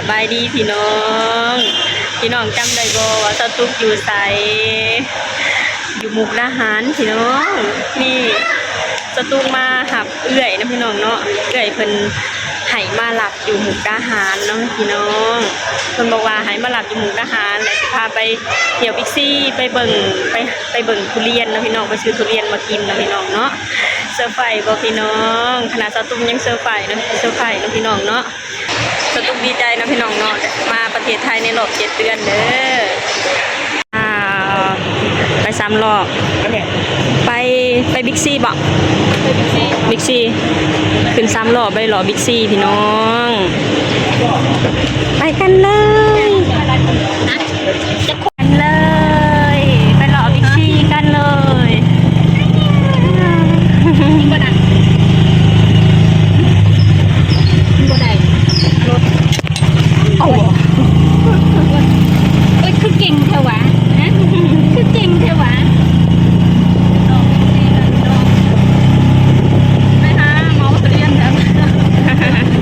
ສະບາຍດີພີ່ນ້ອງ, ພີ່ນ້ອງຈຳໄດ້ບໍ່ວ່າສາວຕຸກຢູ່ໃສ? ຢູ່ມຸກດາຫານພີ່ນ້ອງ. ນີ້ສາວຕຸກມາຮັບເອື້ອຍນຳພີ່ນ້ອງເນາະ, ເອື້ອຍເພິ່ນໃຫ້ມາຮັບຢູ່ມຸກດາຫານເນາະພີ່ນ້ອງ. ເພິ່ນບອກວ່າໃຫ້ມາຮັບຢູ່ມຸກດາຫານ ແລ້ວຊິພາໄປທ່ຽວບິກຊີ ໄປເບິ່ງ ໄປ ໄປເບິ່ງທຸລຽນເນາະພີ່ນ້ອງ, ໄປຊື້ທຸລຽນມາກິນເນາະພີ່ນ້ອງເນາະ. ເຊີໄພບໍ່ພີ່ນ້ອງ? ຂະໜາດສາວຕຸກຍັງເຊີໄພເນາະ, ເຊີໄພເນາະພີ່ນ້ອງເນາະ. ສາວຕຸກດີໃຈເນາະພີ່ນ້ອງເນາະ, ມາປະເທດໄທໃນລອບເຈັດເດືອນເດີ. ອ່າ ໄປສາມລອບ. ໄປ ໄປບິກຊີບໍ? ໄປບິກຊີ. ບິກຊີ. ຂຶ້ນສາມລອບ ໄປເລາະບິກຊີພີ່ນ້ອງ. ໄປກັນເລີຍ. ກັນເລີຍ ໄປເລາະບິກຊີກັນເລີຍ. ບໍ່ໄດ້ ບໍ່ໄດ້ລົດ. ເອົາ ເອີຍ ຄືເກັ່ງແທ້ຫວາ? ຮະ ຄືເກັ່ງແທ້ຫວາ? ໄປຫາເໝົາທຸລຽນແທ້.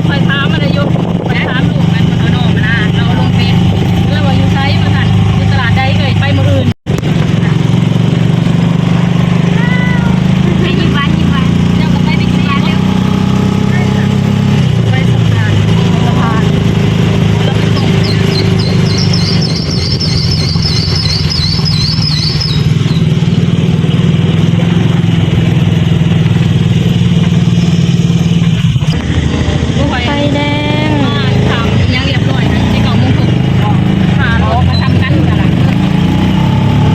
ຂ້ອຍຖາມມັນຢູ່ ຂ້ອຍຖາມລູກມັນ ເອົານ້ອງມັນນະ ລາວລົງເຟສ ລາວວ່າຢູ່ໃສວ່າຊັ້ນ, ຢູ່ຕະຫຼາດໃດເອີຍ ໄປມື້ອື່ນ. ໄປຍິ້ມຫວານ ຍິ້ມຫວານ. ເຈົ້າກໍໄປບິກຊີເດີ. ໄປສະພານ ສະພານ ໄຟແດງ ມາທຳຫຍັງຮຽບຮ້ອຍນະ ຊິເກົ້າໂມງຄົງ ຖ້າລົດມາທຳກັນຫັ້ນລະ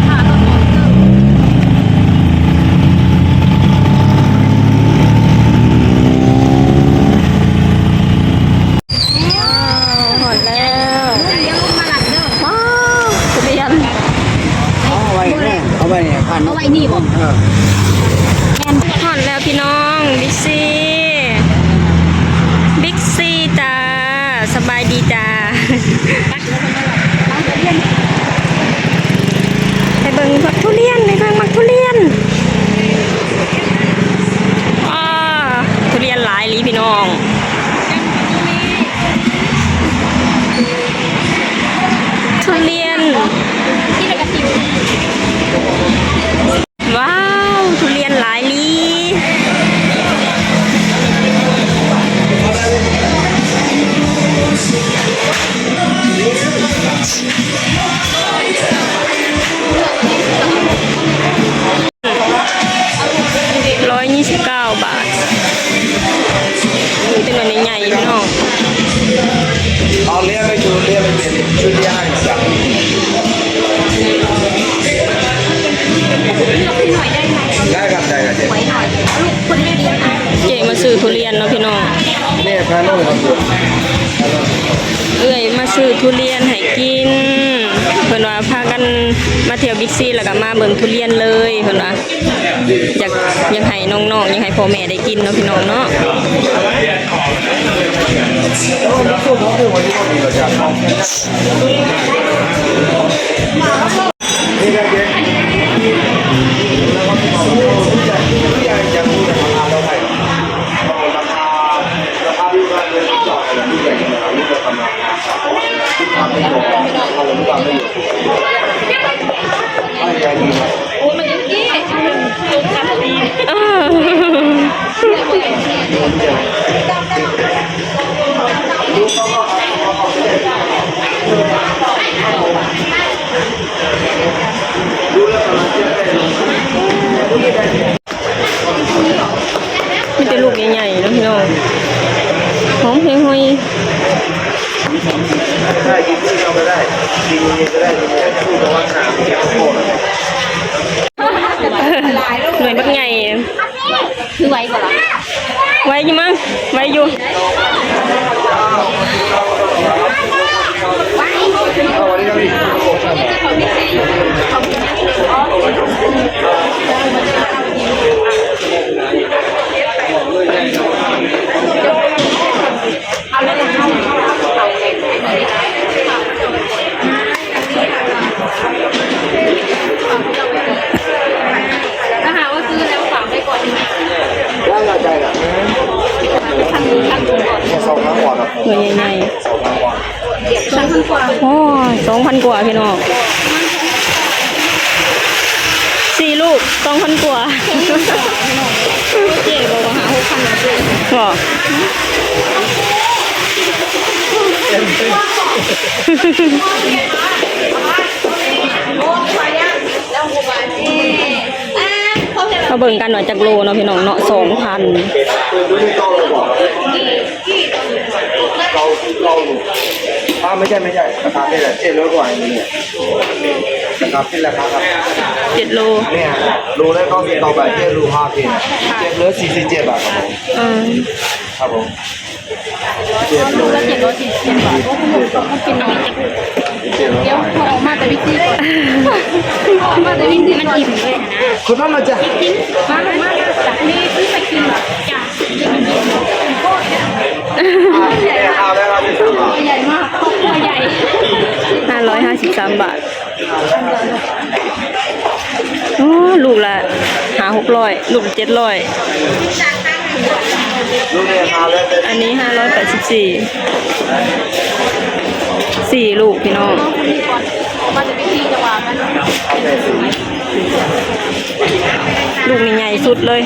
ຖ້າລົດໝົດຄື. ວ້າວ ຮອດແລ້ວ. ວ້າວ ທຸລຽນ. ເອົາໄວ້ນີ້ ເອົາໄວ້ນີ້ ເອົາໄວ້ນີ້ບໍ? ເອີ ຮອດແລ້ວພີ່ນ້ອງ ບິກຊີ ບິກຊີຈ້າ. ສະບາຍດີຈ້າ. ໄປເບິ່ງໝາກທຸລຽນ ໄປເບິ່ງໝາກທຸລຽນ. ອ້າ ທຸລຽນຫຼາຍອີ່ຫຼີພີ່ນ້ອງ. ທຸລຽນ. ວ້າວ ທຸລຽນຫຼາຍລີ. ຮ້ອຍຍີ່ສິບເກົ້າບາດ. ມີແຕ່ໜ່ວຍໃຫຍ່ໆ ພີ່ນ້ອງ. ເອົາເລືອກໃຫ້ ເລືອກໃຫ້ເປັນຊຸດທີ່ອ້າຍມັກ. ໄດ້ຄັບ ໄດ້ຄັບ. ເຈ້ມາຊື້ທຸລຽນເນາະພີ່ນ້ອງ. ແມ່ພານ້ອງມາ. ເອື້ອຍມາຊື້ທຸລຽນໃຫ້ກິນ. ເພິ່ນວ່າພາກັນມາທ່ຽວບິກຊີ ແລ້ວກໍມາເບິ່ງທຸລຽນເລີຍ ເພິ່ນວ່າ. ຢາກ ຢາກໃຫ້ນ້ອງໆ ຢາກໃຫ້ພໍ່ແມ່ໄດ້ກິນເນາະ ພີ່ນ້ອງເນາະ. ມີແຕ່ລູກໃຫຍ່ໆ ເນາະພີ່ນ້ອງ. ຫອມຫວຍໆ. ໜ່ວຍບັກໃຫຍ່. ຄືໄວບໍ່ລະ? ໄວຢູ່ມັ້ງ ໄວຢູ່. ຖ້າຫາກວ່າຊື້ແລ້ວຝາກໄວ້ກ່ອນ. ໄດ້ລະ ໄດ້ລະ. ແຄ່ສອງຄັ້ງກ່ອນ. ສອງພັນກວ່າພີ່ນ້ອງ ສີ່ລູກ ສອງພັນກວ່າ ເຈ້ບອກວ່າຫາຫົກພັນ ບໍ່ ມາເບິ່ງກັນວ່າຈັກໂລເນາະພີ່ນ້ອງເນາະ ສອງພັນ อ่า ไม่ใช่ ไม่ใช่ ราคาเป็นเจ็ดร้อยกว่าเองเนี่ย ราคาเป็นราคาครับ เจ็ดโล เนี่ย โลละเก้าสิบเก้าบาท เจ็ดโลห้าขีด เจ็ดโลสี่สิบเจ็ดบาทครับผม อืม ครับผม เจ็ดโล เจ็ดร้อยสี่สิบเจ็ดบาท โอ้โห กินน้อยจัง เดี๋ยวเอามาแต่วิธีก่อน เอามาแต่วิธีก่อน มันอิ่มด้วยนะ คุณต้องมาจ้ะ มา มา มา จากนี้ซื้อไปกินจ้ะ ใหญ่มาก ครอบครัวใหญ่ ห้าร้อยห้าสิบสามบาท โอ้ ลูกละห้าหกร้อย ลูกละเจ็ดร้อย อันนี้ห้าร้อยแปดสิบสี่ สี่ลูกพี่น้อง ลูกนี้ใหญ่สุดเลย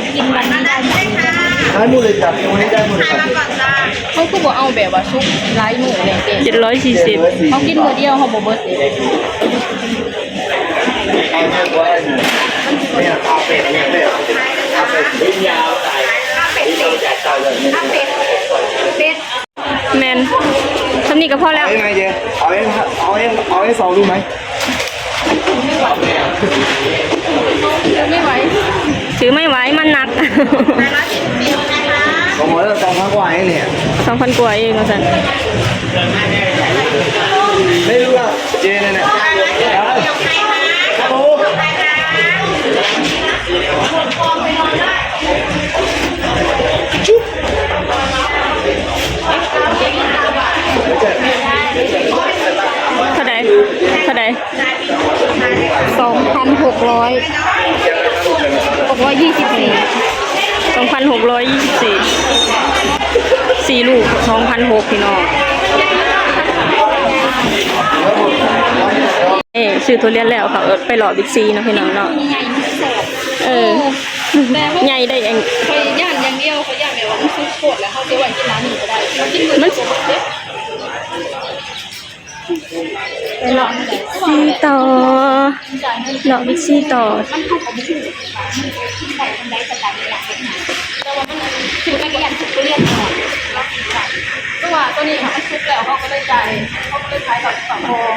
ได้หมดเลยจ้ะ ตรงนี้ได้หมดเลยจ้ะ เขาคือบ่เอาแบบว่าสุกหลายมื้อแน่เด้ เจ็ดร้อยสี่สิบ เขากินมื้อเดียวเขาบ่เบิดเด้ เอาเนี่ยบ่ได้เนี่ย เนี่ย เอาเป็ด เนี่ย เนี่ย เอาเป็ด เอาเป็ด เอาเป็ด เอาเป็ด แม่น ส่ำนี้ก็พอแล้ว เอายังไงเจ๊ เอายัง เอายัง เอายังสองลูกไหม ถือไม่ไหว ถือไม่ไหว มันหนัก สองร้อย สองพันกว่าเองเนี่ย สองพันกว่าเองว่าซั่น ไม่รู้อะ เจ๊นั่นแหละ ครับผม เท่าใด เท่าใด สองพันหกร้อย หกร้อยยี่สิบสี่ สองพันหกร้อยยี่สิบสี่ สี่ลูก สองพันหก พี่น้อง เอ้ ซื้อทุเรียนแล้ว เขาไปเลาะบิ๊กซีเนาะพี่น้องเนาะ เออ ใหญ่ได้เอง ข้อยย่านอย่างเดียว ข้อยย่านแบบว่ามันสุกโพดแล้ว เฮาสิไว้กินหลังมื้อก็ได้ เฮากินมื้อเดียวบ่เบิดเด้ ไปเลาะบิ๊กซีต่อ เลาะบิ๊กซีต่อ แต่ว่ามันสุกแล้วก็ย่านสุกทุเรียนก่อน เพราะว่าตัวนี้ค่ะมันสุกแล้ว เฮาก็เลยจ่าย เฮาก็เลยขายต่อ ต่อรอง